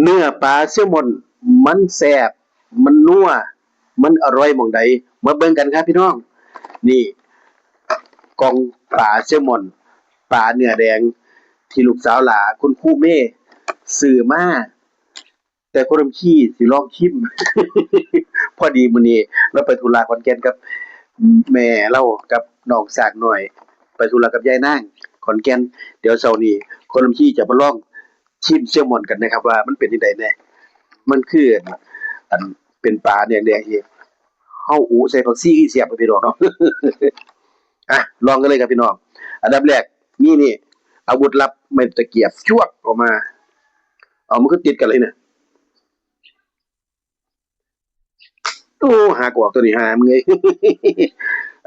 ເນື້ອປາແຊລມອນມັນແຊບ ມັນນົວ ມັນອະຮ່ອຍໝ່ອງໃດ ມາເບິ່ງກັນຄັບພີ່ນ້ອງ. ນີ້ ກ່ອງປາແຊລມອນ ປາເນື້ອແດງ ທີ່ລູກສາວຫຼ້າ ຄຸນຄູເມ ຊື້ມາ ແຕ່ຄົນລຳຄີຊິລອງຊິມ. ພໍດີມື້ນີ້ລາວໄປທຸລະຂອນແກ່ນກັບແມ່ລາວກັບນ້ອງຊ້າງນ້ອຍ ໄປທຸລະກັບຍາຍນາງຂອນແກ່ນ. ດຽວເຊົ້ານີ້ຄົນລຳຄີຈະມາລອງຊິມແຊລມອນກັນນະຄັບ ວ່າມັນເປັນຈັ່ງໃດແດ່. ມັນຄື ອັນ ເປັນປາແດງໆ ທີ່ເຮົາອຸໃສ່ຜັກຊີ ແຊບເດ້ພີ່ນ້ອງເນາະ. ອ່ະ ລອງກັນເລີຍຄັບພີ່ນ້ອງ. ອັນດັບແລກ ນີ້ ນີ້ ອາວຸດລັບ ໄມ້ຕະກຽບ ຈວກອອກມາ. ເອົາ ມັນຄືຕິດກັນເລີຍນະ. ໂອ້ ຫັກອອກຕົວນີ້ ຫາມຶງເອີຍ.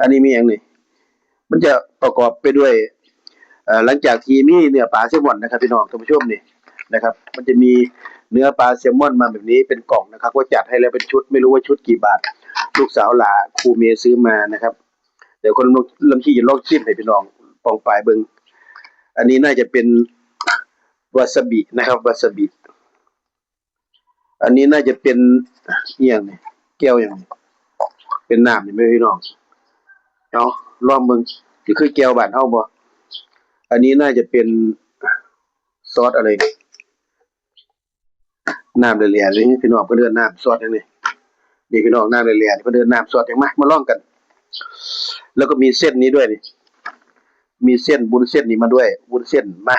ອັນນີ້ມີຫຍັງນີ້? ມັນຈະປະກອບໄປດ້ວຍ ເອີ ຫຼັງຈາກທີ່ມີເນື້ອປາແຊລມອນນະຄັບ ພີ່ນ້ອງທ່ານຜູ້ຊົມ ນີ້ນະຄັບ ມັນຈະມີເນື້ອປາແຊລມອນມາແບບນີ້ເປັນກ່ອງນະຄັບ ກໍຈັດໃຫ້ແລ້ວເປັນຊຸດ ໄມ່ຮູ້ວ່າຊຸດກີ່ບາດ ລູກສາວຫຼ້າຄູເມຊື້ມານະຄັບ. ດຽວຄົນລຳຄີຈະລອງຊິມໃຫ້ພີ່ນ້ອງປ້ອງປາຍເບິ່ງ. ອັນນີ້ໜ້າຈະເປັນວາຊາບິນະຄັບ ວາຊາບິ. ອັນນີ້ໜ້າຈະເປັນອີ່ຫຍັງນີ້ ແຈ່ວຫຍັງນີ້ ເປັນນ້ຳນີ້ແມ່ນພີ່ນ້ອງ. ເອົາ ລອງເບິ່ງ ຊິຄືແຈ່ວບ້ານເຮົາບໍ່? ອັນນີ້ໜ້າຈະເປັນຊອດອະໄລນີ້ ນ້ຳແຫຼ່ໆ ນີ້ພີ່ນ້ອງ ເພິ່ນເອີ້ນນ້ຳຊອດຫຍັງນີ້? ນີ້ພີ່ນ້ອງ ນ້ຳແຫຼ່ໆ ນີ້ເພິ່ນເອີ້ນນ້ຳຊອດຫຍັງ? ມາ ມາລອງກັນ. ແລ້ວກໍມີເສັ້ນນີ້ດ້ວຍນີ້ ມີເສັ້ນ ວຸ້ນເສັ້ນນີ້ມາດ້ວຍ ວຸ້ນເສັ້ນ. ມາ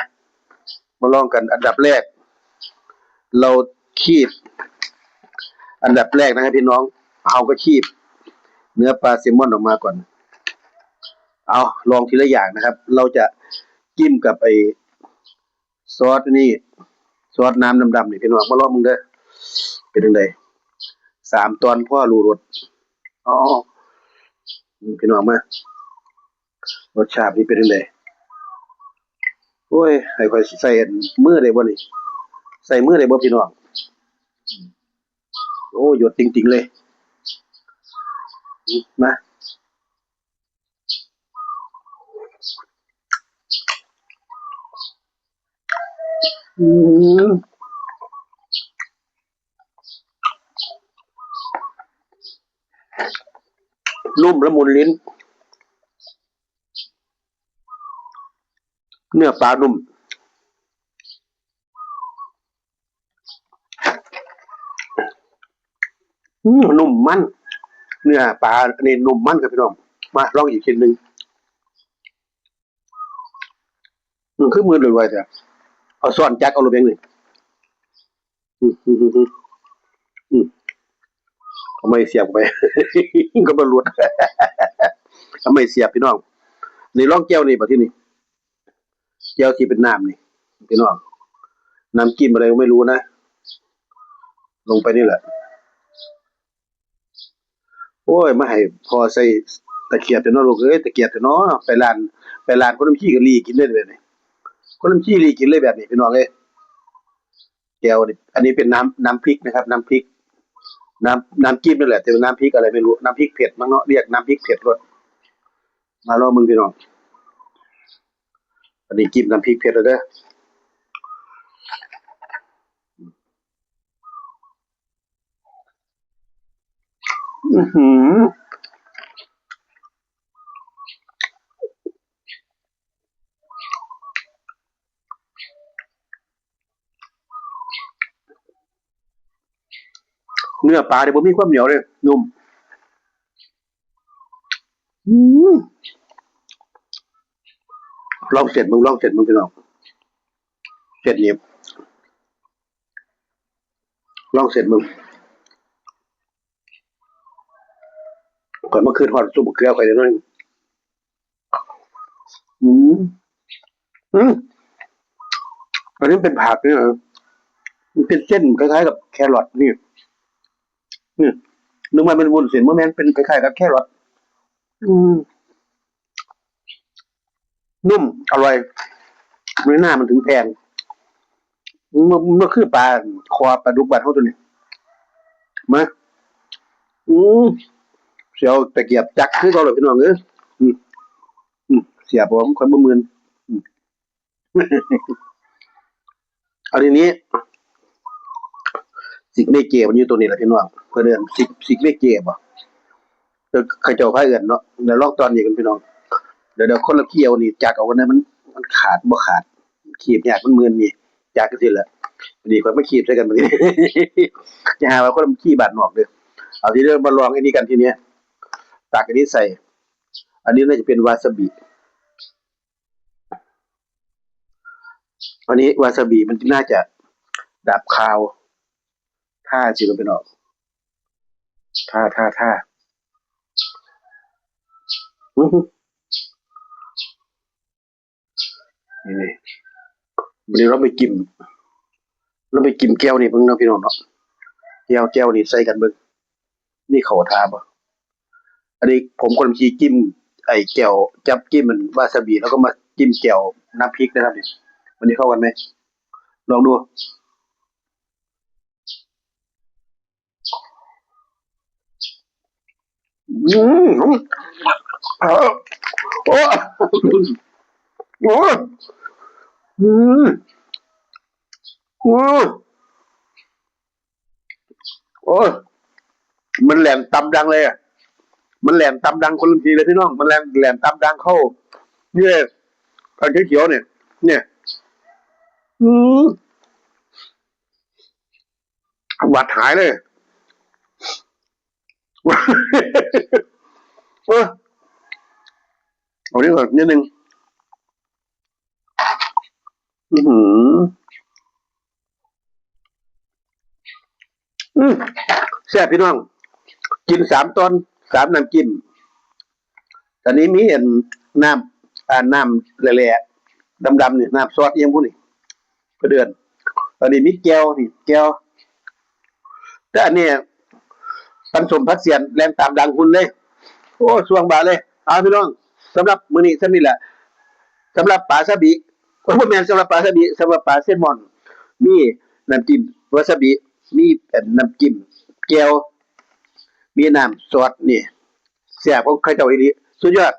ມາລອງກັນ. ອັນດັບແລກ ເຮົາຄີບ ອັນດັບແລກນະຄັບພີ່ນ້ອງ ເຮົາກໍຄີບເນື້ອປາແຊລມອນອອກມາກ່ອນ. ເອົາ ລອງທີລະຢ່າງນະຄັບ ເຮົາຈະຈິ້ມກັບໄອ້ ຊອດນີ້ ຊອດນ້ຳດຳໆ ນີ້ພີ່ນ້ອງ ມາລອງເບິ່ງເດີ ເປັນຈັ່ງໃດ? ສາມຕອນພໍຮູ້ລົດ. ອໍ ພີ່ນ້ອງມາ ລົດຊາດນີ້ເປັນຈັ່ງໃດ? ໂອ້ຍ ໃຫ້ຂ້ອຍໃສ່ອັນມືໄດ້ບໍ່ນີ້? ໃສ່ມືໄດ້ບໍ່ພີ່ນ້ອງ? ໂອ້ ຢົດຕິ່ງໆ ເລີຍ. ມາ. ອືມ ນຸ້ມລະມຸນລີ້ນ ເນື້ອປານຸ້ມ. ອືມ ນຸ້ມມັນ ເນື້ອປານີ້ນຸ້ມມັນຄັບພີ່ນ້ອງ. ມາລອງອີກຊິ້ນໜຶ່ງ. ອືມ ຄືມືດໄວໆ ແທ້ ເອົາຊ້ອນຈັກເອົາໂລດແບງນີ້. ອືມ ເອົາໄມ້ສຽບເຂົ້າໄປ ກໍບໍ່ຫຼຸດ ເອົາໄມ້ສຽບພີ່ນ້ອງ. ນີ້ລອງແຈ່ວນີ້ບາດທີນີ້. ແຈ່ວທີ່ເປັນນ້ຳນີ້ພີ່ນ້ອງ ນ້ຳຈິ້ມອະໄລກໍໄມ່ຮູ້ນະ ລົງໄປນີ້ແຫຼະ. ໂອ້ຍ ມາໃຫ້ພໍ່ໃສ່ຕະກຽບແທ້ເນາະລູກເອີຍ ຕະກຽບແທ້ເນາະ. ໄປຮ້ານ ໄປຮ້ານຄົນລຳຄີກໍລີ້ກິນເລີຍແບບນີ້ ຄົນລຳຄີລີ້ກິນເລີຍແບບນີ້ພີ່ນ້ອງເອີຍ. ແຈ່ວນີ້ ອັນນີ້ເປັນນ້ຳ ນ້ຳພິກນະຄັບ ນ້ຳພິກ ນ້ຳ ນ້ຳຈິ້ມນີ້ແຫຼະ ແຕ່ວ່ານ້ຳພິກອະໄລໄມ່ຮູ້ ນ້ຳພິກເຜັດມັນເນາະ ລຽກນ້ຳພິກເຜັດໂລດ. ມາລອງເບິ່ງພີ່ນ້ອງ ອັນນີ້ຈິ້ມນ້ຳພິກເຜັດແລ້ວເດີ. ອືຫື ເນື້ອປານີ້ບໍ່ມີຄວາມໜຽວເດ້ ນຸ້ມ. ອືມ ລອງເສັ້ນເບິ່ງ ລອງເສັ້ນເບິ່ງພີ່ນ້ອງ ເສັ້ນນີ້ ລອງເສັ້ນເບິ່ງ. ຂ້ອຍມາຄິດຮອດຊຸບບັກເຂືອຂ້ອຍເດເນາະ. ອືມ ອືມ ອັນນີ້ເປັນຜັກນີ້ນະ ມັນເປັນເສັ້ນຄ້າຍໆກັບແຄຣອດນີ້ ນີ້ ນຶກວ່າແມ່ນວຸ້ນເສັ້ນ ບໍ່ແມ່ນ ເປັນຄ້າຍໆກັບແຄຣອດ. ອືມ ນຸ້ມ ອະຮ່ອຍ ໃນໜ້າມັນເຖິງແພງ. ມັນ ມັນຄືປາຄໍ ປາດຸກບ້ານເຮົາໂຕນີ້ ມາ. ອືມ ສຽວຕະກຽບຈັກຄືເກົ່າແຫຼະພີ່ນ້ອງເອີຍ. ອືມ ອືມ ສຽບບໍ່ ຂ້ອຍບໍ່ມື່ນ. ອືມ ເອົາທີນີ້ ຊິກເນເຈີ ມັນຢູ່ໂຕນີ້ລະພີ່ນ້ອງ ເພິ່ນເອີ້ນຊິກ ຊິກເນເຈີບໍ ເອີ ເຂົາເຈົ້າພາເອີ້ນເນາະ. ແລ້ວລອງຕອນນີ້ກັນພີ່ນ້ອງ ດຽວ ດຽວຄົນລະຄີເອົານີ້ຈັກເອົາກັນນະ ມັນ ມັນຂາດບໍ່ຂາດ ຄີບຍາກ ມັນມື່ນນີ້ ຈັກຈັ່ງຊີ້ລະ. ນີ້ຂ້ອຍມາຄີບໃສ່ກັນບາດນີ້ ຢ່າຫາວ່າຄົນລະຄີບ້ານນອກເດີ້. ເອົາ ທີເດີມາລອງອັນນີ້ກັນທີນີ້ ຕັກອັນນີ້ໃສ່ ອັນນີ້ໜ້າຈະເປັນວາຊາບິ ອັນນີ້ວາຊາບິ ມັນໜ້າຈະດັບຄາວ ທາຊິລະພີ່ນ້ອງ ທາ ທາ ທາ ອື ນີ້ ບາດນີ້ລອງໄປຈິ້ມ ລອງໄປຈິ້ມແຈ່ວນີ້ເບິ່ງເນາະພີ່ນ້ອງເນາະ ແຈ່ວ ແຈ່ວນີ້ໃສ່ກັນເບິ່ງ ມີເຂົ້າທ່າບໍ່? ອັນນີ້ຜົມກຳລັງຊິຈິ້ມໄອ້ແຈ່ວ ຈັບຈິ້ມອັນວາຊາບິ ແລ້ວກໍມາຈິ້ມແຈ່ວນ້ຳພິກເດີຄັບນີ້ ມັນຊິເຂົ້າກັນໄໝ? ລອງດູ. ອືມ ໂອ້ ໂອ້ ອືມ ໂອ້ ໂອ້ຍ ມັນແຫຼມຕຳດັງເລີຍ ມັນແຫຼມຕຳດັງຄົນລະທີເລີຍພີ່ນ້ອງ ມັນແຫຼມ ແຫຼມຕຳດັງເຂົ້າ ນີ້ ອັນຂຽວໆ ນີ້ ນີ້ ອືມ ຫວັດຫາຍເລີຍ ເອີ ເອົານີ້ກ່ອນ ນິດໜຶ່ງ ອືຫື ອືມ ແຊບພີ່ນ້ອງ ກິນສາມຕອນ ສາມນ້ຳຈິ້ມ ຕອນນີ້ມີອັນ ນ້ຳ ອ່າ ນ້ຳແຫຼ້ໆ ດຳໆ ນີ້ ນ້ຳຊອດອີ່ຫຍັງບຸນີ້ ເພິ່ນເອີ້ນ ຕອນນີ້ມີແຈ່ວນີ້ ແຈ່ວ ແຕ່ອັນນີ້ ປັນສົມຜັກສຽນແລ່ນຕາມຫຼັງຫຸ່ນເລີຍ ໂອ້ ຊ່ວງບ່າຍເລີຍ. ເອົາ ພີ່ນ້ອງ ສຳລັບມື້ນີ້ສ່ຳນີ້ແຫຼະ ສຳລັບປາຊາບິ ໂອ້ ບໍ່ແມ່ນສຳລັບປາຊາບິ ສຳລັບປາເຊນມອນ ມີນ້ຳຈິ້ມວາຊາບິ ມີ ເອີ ນ້ຳຈິ້ມແຈ່ວ ມີນ້ຳຊອດນີ້ ແຊບຂອງເຂົາເຈົ້າອີ່ຫຼີ ສຸດຍອດ.